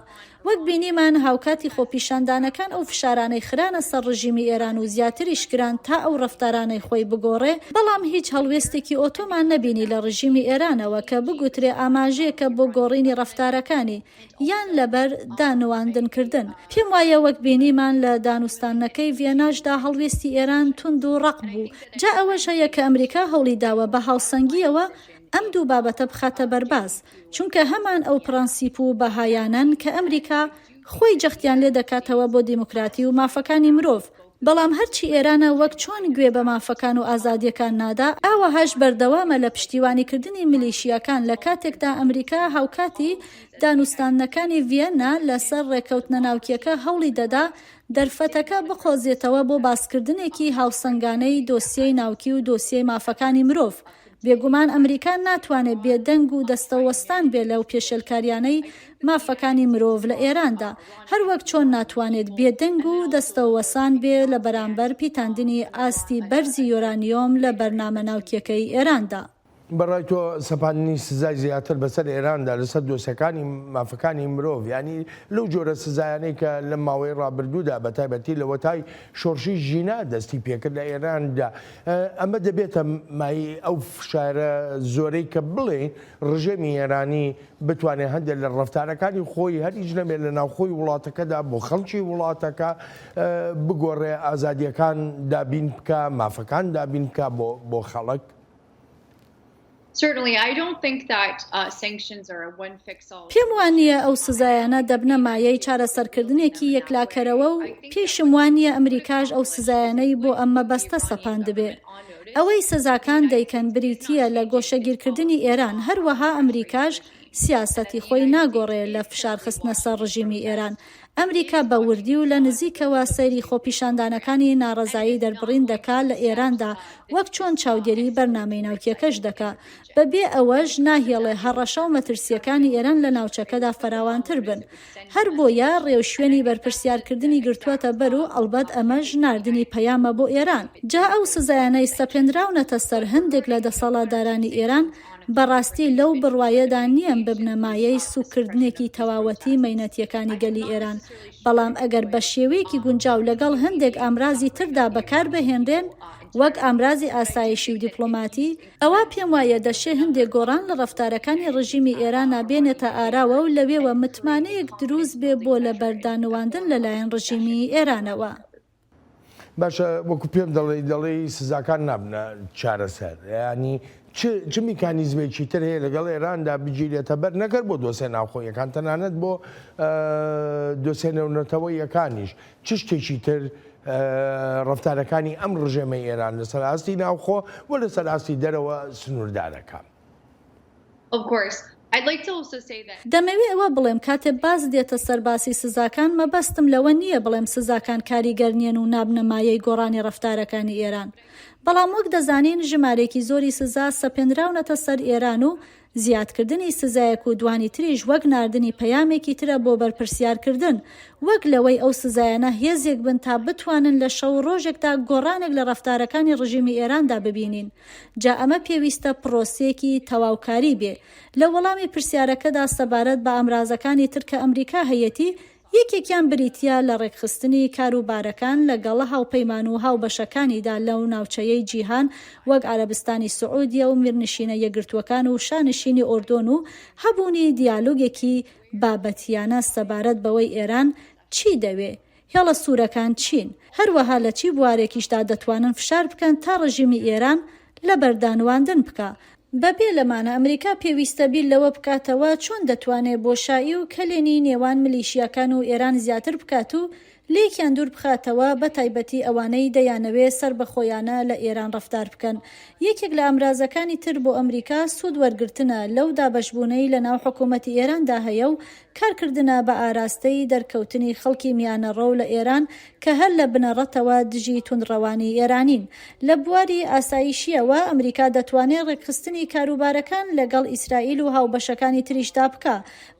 وەک بینیمان هاوکاتی خۆپیشاندانەکان ئەو فشارانەی خرانە سەر ڕژیمی ئێران و زیاتریش کران تا ئەو ڕەفتارانەی خۆی بگۆڕێ، بەڵام هیچ هەڵوێستێکی ئۆتۆمان نەبینی لە ڕژیمی ئێرانەوە کە بگوترێ ئاماژەیەکە بۆ گۆڕینی ڕەفتارەکانی. یان لەبەر دانواندن کردن. پێم وایە وەک بینیمان لە دانوستاندنەکەی ڤیەناشدا هەڵوێستی ئێران توند و ڕەق بوو. جا ئەوەش هەیە کە ئەمریکا هەوڵی داوە بە هاوسەنگییەوە ئەم دوو بابەتە بخاتە بەر باس، چونکە هەمان ئەو پڕەنسیپ و بەهایانەن کە ئەمریکا خۆی جەختیان لێ دەکاتەوە بۆ دیموکراتی و مافەکانی مرۆڤ. بەڵام هەرچی ئێرانە وەک چۆن گوێ بە مافەکان و ئازادییەکان نادا، ئاوەهاش بەردەوامە لە پشتیوانیکردنی میلیشیاکان لە کاتێکدا ئەمریکا هاوکاتی دانوستاندنەکانی ڤیەننا لەسەر ڕێککەوتنە ناوکییەکە هەوڵی دەدا دەرفەتەکە بقۆزێتەوە بۆ باسکردنێکی هاوسەنگانەی دۆسیەی ناوکی و دۆسیەی مافەکانی مرۆڤ. بێگومان ئەمریکا ناتوانێت بێدەنگ و دەستەوەستان بێ لەو پێشێلکاریانەی مافەکانی مرۆڤ لە ئێراندا، هەروەک چۆن ناتوانێت بێدەنگ و دەستەوەسان بێ لە بەرامبەر پیتاندنی ئاستی بەرزی یۆرانیۆم لە بەرنامە ناوکیەکەی ئێراندا. بە ڕای تۆ سەپاندنی سزای زیاتر بەسەر ئێراندا لەسەر دۆسیەکانی مافەکانی مرۆڤ یانی لەو جۆرە سزایانەی کە لەم ماوەی ڕابردوودا بە تایبەتی لەوەتای شۆڕشی ژینا دەستی پێکرد لە ئێراندا ئەمە دەبێتە مایەی ئەو فشارە زۆرەی کە بڵێین ڕژێمی ئێرانی بتوانێت هەندێک لە ڕەفتارەکانی خۆی هەر هیچ نەبێت لە ناوخۆی وڵاتەکەدا بۆ خەڵکی وڵاتەکە بگۆڕێ ئازادیەکان دابین بکا مافەکان دابین بکا بۆ خەڵک. پێم وا نییە ئەو سزایانە دەبنە مایەی چارەسەرکردنێکی یەکلاکەرەوە و پێیشم وا نییە ئەمریکاش ئەو سزایانەی بۆ ئەم مەبەستە سەپاندبێ. ئەوەی سزاکان دەیکەن بریتییە لە گۆشەگیرکردنی ئێران، هەروەها ئەمریکاش. سیاسەتی خۆی ناگۆڕێ لە فشار خستنە سەر ڕژیمی ئێران. ئەمریکا بە وردی و لە نزیکەوە سەیری خۆپیشاندانەکانی ناڕەزایی دەربڕین دەکا لە ئێراندا وەک چۆن چاودێری بەرنامەی ناوکیەکەش دەکا. بە بێ ئەوەش ناهێڵێ هەڕەشە و مەترسیەکانی ئێران لە ناوچەکەدا فراوانتر بن. هەر بۆیە ڕێوشوێنی بەرپرسیارکردنی گرتووەتە بەر و ئەڵبەت ئەمەش ناردنی پەیامە بۆ ئێران. جا ئەو سزایانەی سەپێنراونەتە سەر هەندێک لە دەسەڵاتدارانی ئێران، بە ڕاستی لەو بڕوایەدا نییەم ببنە مایەی سووککردنێکی تەواوەتی مەینەتییەکانی گەلی ئێران، بەڵام ئەگەر بە شێوەیەکی گونجاو لەگەڵ هەندێک ئامرازی تردا بەکاربهێنرێن، وەک ئامرازی ئاسایشی و دیپڵۆماتی، ئەوا پێم وایە دەشێ هەندێ گۆڕان لە ڕەفتارەکانی ڕژیمی ئێرانا بێنێتە ئاراوە و لەوێوە متمانەیەک دروست بێ بۆ لە بەردانواندن لە لایەن ڕژیمی ئێرانەوە. باشە وەکو پێم دەڵێی دەڵێی سزاکان نابنە چارەسەر یانی چ چ میکانیزمێکی تر هەیە لەگەڵ ئێراندا بگیرێتە بەر نەگەر بۆ دۆسێ ناوخۆیەکان تەنانەت بۆ دۆسێ نێونەتەوەیەکانیش چ شتێکی تر ڕەفتارەکانی ئەم ڕژێمەی ئێران لەسەر ئاستی ناوخۆ و لەسەر ئاستی دەرەوە سنووردارەکە. دەمەوێ ئەوە بڵێم کاتێ باس دێتە سەر باسی سزاکان مەبەستم لەوە نییە بڵێم سزاکان کاریگەر نییەن و نابنە مایەی گۆڕانی ڕەفتارەکانی ئێران بەڵام وەک دەزانین ژمارەیەکی زۆری سزا سەپێنراونەتە سەر ئێران و زیادکردنی سزایەک و دوانی تریش وەک ناردنی پەیامێکی ترە بۆ بەرپرسیارکردن، وەک لەوەی ئەو سزایانە هێزێک بن تا بتوانن لە شەو و ڕۆژێکدا گۆڕانێک لە ڕەفتارەکانی ڕژیمی ئێراندا ببینین. جا ئەمە پێویستە پڕۆسەیەکی تەواوکاری بێ. لە وەڵامی پرسیارەکەدا سەبارەت بە ئامرازەکانی تر کە ئەمریکا هەیەتی، یەکێکیان بریتییە لە ڕێکخستنی کاروبارەکان لەگەڵ هاوپەیمان و هاوبەشەکانیدا لەو ناوچەیەی جیهان وەک عەرەبستانی سعودیە و میرنشینە یەکگرتووەکان و شانشینی ئۆردۆن و هەبوونی دیالۆگێکی بابەتییانە سەبارەت بەوەی ئێران چی دەوێ، هێڵە سوورەکان چین، هەروەها لە چی بوارێکیشدا دەتوانن فشار بکەن تا ڕژیمی ئێران لەبەردانواندن بکا. بەبێ لەمانە ئەمریکا پێویستە بیر لەوە بکاتەوە چۆن دەتوانێ بۆشایی و کەلێنی نێوان ملیشیاکان و ئێران زیاتر بکات و لێکیان دوور بخاتەوە بەتایبەتی ئەوانەی دەیانەوێ سەربەخۆیانە لە ئێران ڕەفتار بکەن. یەکێک لە ئامرازەکانی تر بۆ ئەمریکا سوود وەرگرتنە لەو دابەشبوونەی لەناو حکوومەتی ئێراندا هەیە و کارکردنە بە ئاراستەی دەرکەوتنی خەڵکی میانەڕەو لە ئێران کە هەر لە بنەڕەتەوە دژی توندڕەوانی ئێرانین. لە بواری ئاسایشییەوە ئەمریکا دەتوانێ ڕێکخستنی کاروبارەکان لەگەڵ ئیسرائیل و هاوبەشەکانی تریشدا بکا،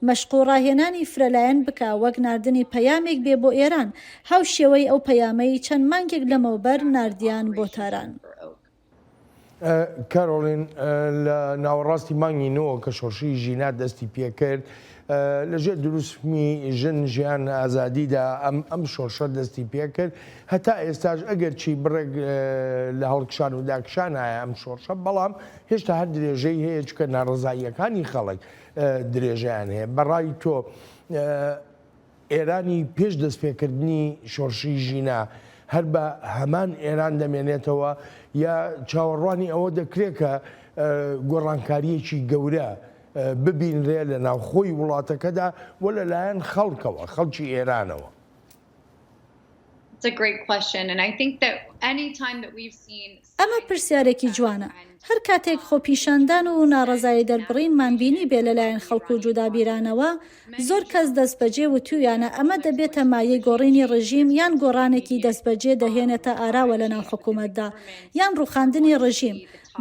مەشق و ڕاهێنانی فرەلایەن بکا وەک ناردنی پەیامێک بێ بۆ ئێران، هاوشێوەی ئەو پەیامەی چەند مانگێک لەمەوبەر ناردیان بۆ تاران. کارۆلین، لە ناوەڕاستی مانگی نۆ کە شۆڕشی ژینا دەستی پێکرد، لە ژێر دروشمی ژن ژیان ئازادیدا ئەم ئەم شۆڕشە دەستی پێکرد، هەتا ئێستاش ئەگەرچی بڕێک لە هەڵکشان و داکشان هەیە ئەم شۆڕشە، بەڵام هێشتا هەر درێژەی هەیە چونکە ناڕەزاییەکانی خەڵک درێژەیان هەیە. بە ڕای تۆ ئێرانی پێش دەستپێکردنی شۆڕشی ژینا هەر بە هەمان ئێران دەمێنێتەوە یا چاوەڕوانی ئەوە دەکرێت کە گۆڕانکارییەکی گەورە ببینرێ لە ناوخۆی وڵاتەکەدا و لەلایەن خەڵکەوە، خەڵکی ئێرانەوە؟ ئەمە پرسیارێکی جوانە. هەر کاتێک خۆپیشاندان و ناڕەزاییدەربڕینمان بینیبێ لەلایەن خەڵک و جودابیرانەوە، زۆر کەس دەستبەجێ وتوویانە ئەمە دەبێتە مایەی گۆڕینی ڕژیم یان گۆڕانێکی دەستبەجێ دەهێنێتە ئاراوە لەناو حکومەتدا یان ڕووخاندنی ڕژیم،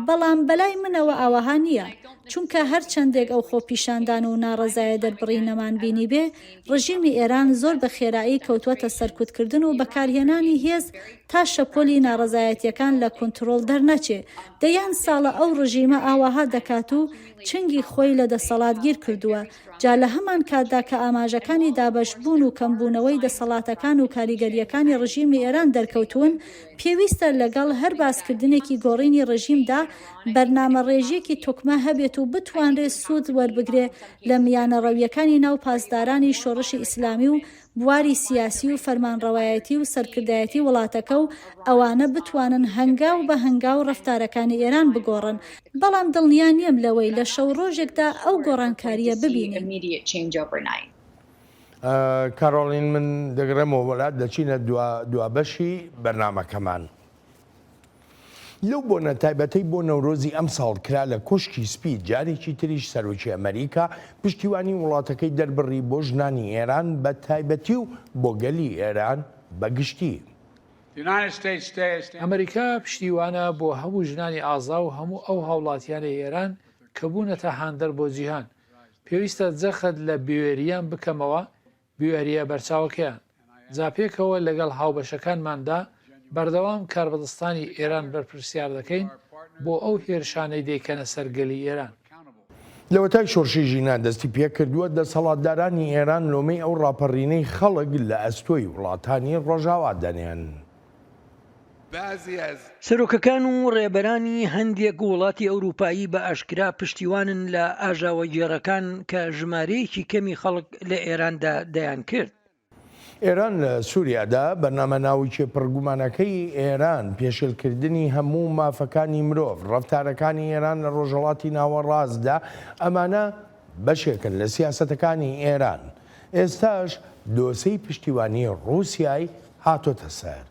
بەڵام بەلای منەوە ئاوەها نییە، چونکە هەر چەندێک ئەو خۆپیشاندان و ناڕەزایەدەربڕینەمان بینیبێ، ڕژیمی ئێران زۆر بە خێرایی کەوتووەتە سەرکوتکردن و بەکارهێنانی هێز تا شەپۆلی ناڕەزایەتییەکان لە کونتڕۆڵ دەرنەچێ. دەیان ساڵە ئەو ڕژیمە ئاواها دەکات و چنگی خۆی لە دەسەڵات گیر کردووە. جا لە هەمان کاتدا کە ئاماژەکانی دابەشبوون و کەمبوونەوەی دەسەڵاتەکان و کاریگەرییەکانی ڕژیمی ئێران دەرکەوتوون، پێویستە لەگەڵ هەر باسکردنێکی گۆڕینی ڕژیمدا بەرنامەڕێژییەکی تۆکمە هەبێت و بتوانرێ سوود وەربگرێ لە میانەڕەوییەکانی ناو پاسدارانی شۆڕشی ئیسلامی و بواری سیاسی و فەرمانڕەوایەتی و سەرکردایەتی وڵاتەکە و ئەوانە بتوانن هەنگاو بە هەنگاو ڕەفتارەکانی ئێران بگۆڕن، بەڵام دڵنیا نیم لەوەی لە شەو ڕۆژێکدا ئەو گۆڕانکارییە ببینین. کارۆلین من دەگەڕێمەوە وەلات دەچینە دوا بەشی بەرنامەکەمان. لەو بۆنە تایبەتەی بۆ نەورۆزی ئەمساڵ کرا لە کۆشکی سپی، جارێکی تریش سەرۆکی ئەمەریکا پشتیوانی وڵاتەکەی دەربڕی بۆ ژنانی ئێران بە تایبەتی و بۆ گەلی ئێران بە گشتی. ئەمەریکا پشتیوانە بۆ هەموو ژنانی ئازا و هەموو ئەو هاوڵاتیانەی ئێران کە بوونەتە هاندەر بۆ جیهان. پێویستە جەخت لە بوێرییان بکەمەوە بوێرییە بەرچاوەکەیان. جا پێکەوە لەگەڵ هاوبەشەکانماندا بەردەوام کاربەدەستانی ئێران بەرپرسیار دەکەین بۆ ئەو هێرشانەی دەیکەنە سەر گەلی ئێران. لەوەتای شۆڕشی ژینا دەستی پێکردووە، دەسەڵاتدارانی ئێران لۆمەی ئەو ڕاپەڕینەی خەڵک لە ئەستۆی وڵاتانی ڕۆژاوا دەنێن. سەرۆکەکان و ڕێبەرانی هەندێک وڵاتی ئەوروپایی بە ئاشکرا پشتیوانن لە ئاژاوەگێڕەکان کە ژمارەیەکی کەمی خەڵک لە ئێراندا دەیانکرد. ئێران لە سوریادا، بەرنامە ناوکیە پڕگومانەکەی ئێران، پێشێلکردنی هەموو مافەکانی مرۆڤ، ڕەفتارەکانی ئێران لە ڕۆژهەڵاتی ناوەڕاستدا، ئەمانە بەشێکن لە سیاسەتەکانی ئێران. ئێستاش دۆسێی پشتیوانی ڕووسیای هاتۆتە سەر.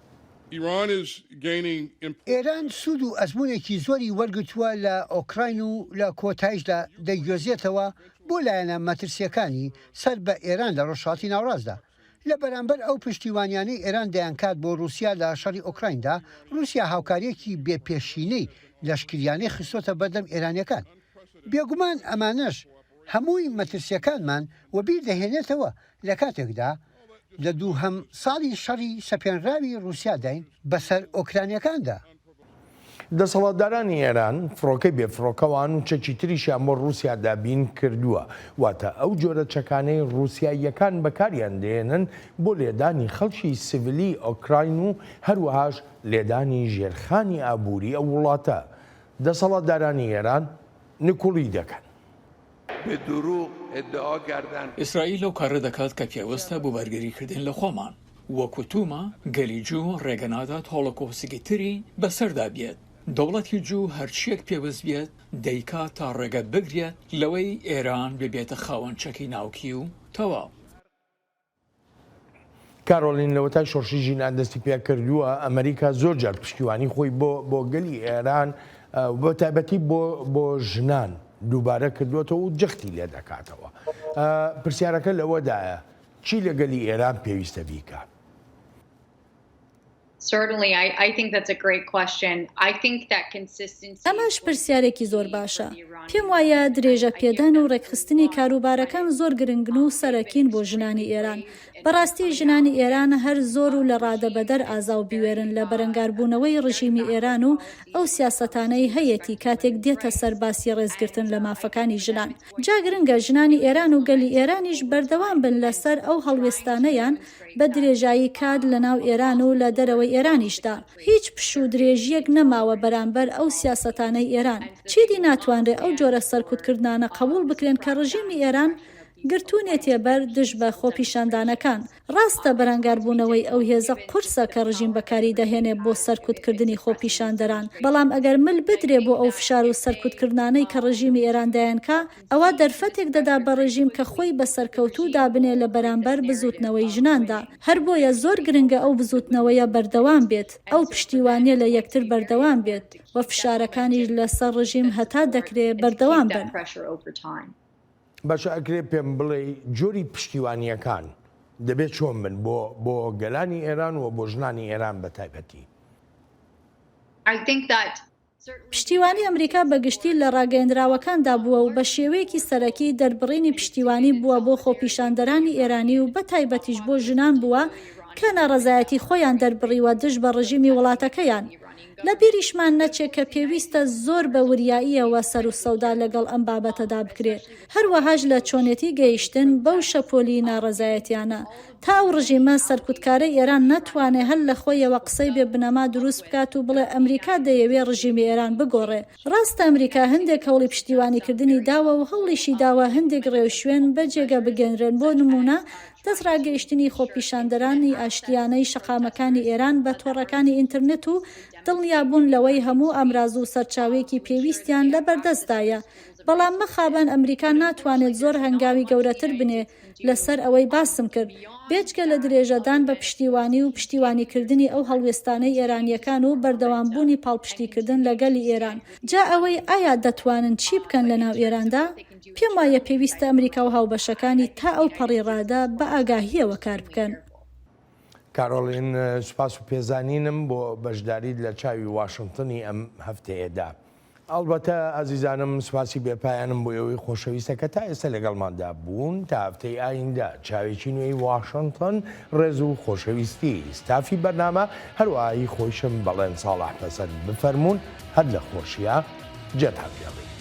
ئێران سوود و ئەزموونێکی زۆری وەرگرتووە لە ئۆکراین و لە کۆتایشدا دەیگوێزێتەوە بۆ لایەنە مەترسییەکانی سەر بە ئێران لە ڕۆژهەڵاتی ناوەڕاستدا. لە بەرامبەر ئەو پشتیوانیانەی ئێران دەیانکات بۆ ڕووسیا لە شەڕی ئۆکرایندا، ڕووسیا هاوکارییەکی بێ پێشینەی لەشکریانەی خستۆتە بەردەم ئێرانییەکان. بێگومان ئەمانەش هەمووی مەترسییەکانمان وەبیر دەهێنێتەوە لە کاتێکدا لە دووهەم ساڵی شەڕی سەپێنراوی ڕووسیاداین بەسەر ئۆکرانییەکاندا. دەسەڵاتدارانی ئێران فڕۆکەی بێفڕۆکەوان و چەکی تریشیان بۆ ڕووسیا دابین کردووە، واتە ئەو جۆرە چەکانەی ڕووسیاییەکان بەکاریان دێنن بۆ لێدانی خەڵکی سڤیلی ئۆکراین و هەروەهاش لێدانی ژێرخانی ئابووری ئەو وڵاتە. دەسەڵاتدارانی ئێران نکوڵی دەکەن. به دروغ ادعا کردند. ئیسرائیل ئەو کارە دەکات کە پێوستە بۆ بەرگریکردن لە خۆمان. وەک وتوومە، گەلی جوو ڕێگە نادات هۆڵۆکۆستێکی تری بەسەردا بێت. دەوڵەتی جوو هەرچییەک پێوست بێت دەیکات تا ڕێگە بگرێت لەوەی ئێران ببێتە خاوەن چەکی ناوکی و تەواو. کارۆلین لەوەتای شۆڕشی ژینا دەستی پێکردووە ئەمریکا زۆر جار پشتیوانی خۆی بۆ بۆ گەلی ئێران بە تایبەتی بۆ بۆ ژنان دووبارە کردووەتەوە و جەختی لێ دەکاتەوە پرسیارەکە لەوەدایە چی لە گەلی ئێران پێویستە بیکات؟ ئەمەش پرسیارێکی زۆر باشە. پێم وایە درێژە پێدان و ڕێکخستنی کاروبارەکان زۆر گرنگن و سەرەکین بۆ ژنانی ئێران. بەڕاستی ژنانی ئێران هەر زۆر و لە ڕادەبەدەر ئازا و بوێرن لە بەرەنگاربوونەوەی ڕژیمی ئێران و ئەو سیاسەتانەی هەیەتی کاتێک دێتە سەر باسی ڕێزگرتن لە مافەکانی ژنان. جا گرنگە ژنانی ئێران و گەلی ئێرانیش بەردەوام بن لە سەر ئەو هەڵوێستانەیان بە درێژایی کات لە ناو ئێران و لە دەرەوەی ئێرانیشدا. هیچ پشوو درێژییەک نەماوە بەرامبەر ئەو سیاسەتانەی ئێران. چیدی ناتوانرێ ئەو جۆرە سەرکوتکردنانە قەبووڵ بکرێن کە ڕژیمی ئێران گرتوونێتیە بەر دژ بە خۆپیشاندانەکان. ڕاستە بەرەنگاربوونەوەی ئەو هێزە قورسە کە ڕژیم بەکاری دەهێنێ بۆ سەرکوتکردنی خۆپیشاندەران، بەڵام ئەگەر مل بدرێ بۆ ئەو فشار و سەرکوتکردنانەی کە ڕژیمی ئێران دەیانکا، ئەوا دەرفەتێک دەدا بە ڕژیم کە خۆی بە سەرکەوتوو دابنێ لە بەرامبەر بزووتنەوەی ژناندا. هەر بۆیە زۆر گرنگە ئەو بزووتنەوەیە بەردەوام بێت، ئەو پشتیوانیە لە یەکتر بەردەوام بێت و فشارەکانیش لە سەر ڕژیم هەتا دەکرێ بەردەوام بن. باشە ئەکرێ پێم بڵێی جۆری پشتیوانییەکان دەبێ چۆن بن بۆ بۆ گەلانی ئێران و بۆ ژنانی ئێران بە تایبەتی؟ پشتیوانی ئەمریکا بە گشتی لە ڕاگەیەندراوەکاندا بووە و بە شێوەیەکی سەرەکی دەربڕینی پشتیوانی بووە بۆ خۆپیشاندەرانی ئێرانی و بە تایبەتیش بۆ ژنان بووە کە ناڕەزایەتی خۆیان دەربڕیوە دژ بە ڕژیمی وڵاتەکەیان. لە بیریشمان نەچێ کە پێویستە زۆر بە وریاییەوە سەروسەودا لەگەڵ ئەم بابەتەدا بکرێ، هەروەهاش لە چۆنێتی گەیشتن بەو شەپۆلی ناڕەزایەتیانە، تا ئەو ڕژیمە سەرکوتکارەی ئێران نەتوانێ هەر لە خۆیەوە قسەی بێ بنەما دروست بکات و بڵێ ئەمریکا دەیەوێ ڕژیمی ئێران بگۆڕێ. ڕاستە ئەمریکا هەندێک هەوڵی پشتیوانیکردنی داوە و هەوڵیشی داوە هەندێک ڕێوشوێن بە جێگە بگەنرێن بۆ نموونە. دەستڕاگەیشتنی خۆپیشاندەرانی ئاشتیانەی شەقامەکانی ئێران بە تۆڕەکانی ئینترنێت و دڵنیابوون لەوەی هەموو ئامراز و سەرچاوەیەکی پێویستیان لەبەردەستدایە. بەڵام مەخابن ئەمریکا ناتوانێت زۆر هەنگاوی گەورەتر بنێ لەسەر ئەوەی باسم کرد، بێجگە لە درێژەدان بە پشتیوانی و پشتیوانیکردنی ئەو هەڵوێستانەی ئێرانییەکان و بەردەوامبوونی پاڵپشتیکردن لە گەلی ئێران. جا ئەوەی ئایا دەتوانن چی بکەن لەناو ئێراندا، پێم وایە پێویستە ئەمریکا و هاوبەشەکانی تا ئەو پەڕی ڕادە بە ئاگاهییەوە کار بکەن. کارۆلین، سوپاس و پێزانینم بۆ بەشداریت لە چاوی واشنتنی ئەم هەفتەیەدا. ئەڵبەتە ئازیزانم سوپاسی بێ پایانم بۆ ئێوەی خۆشەویستە کە تا ئێستا لەگەڵماندا بوون تا هەفتەی ئایندە چاوێکی نوێی واشنتن ڕێز و خۆشەویستی ستافی بەرنامە هەروەها هی خۆیشم بەڵێن ساڵح پەسەند بفەرموون هەر لە خۆشیا جێتان بێڵین.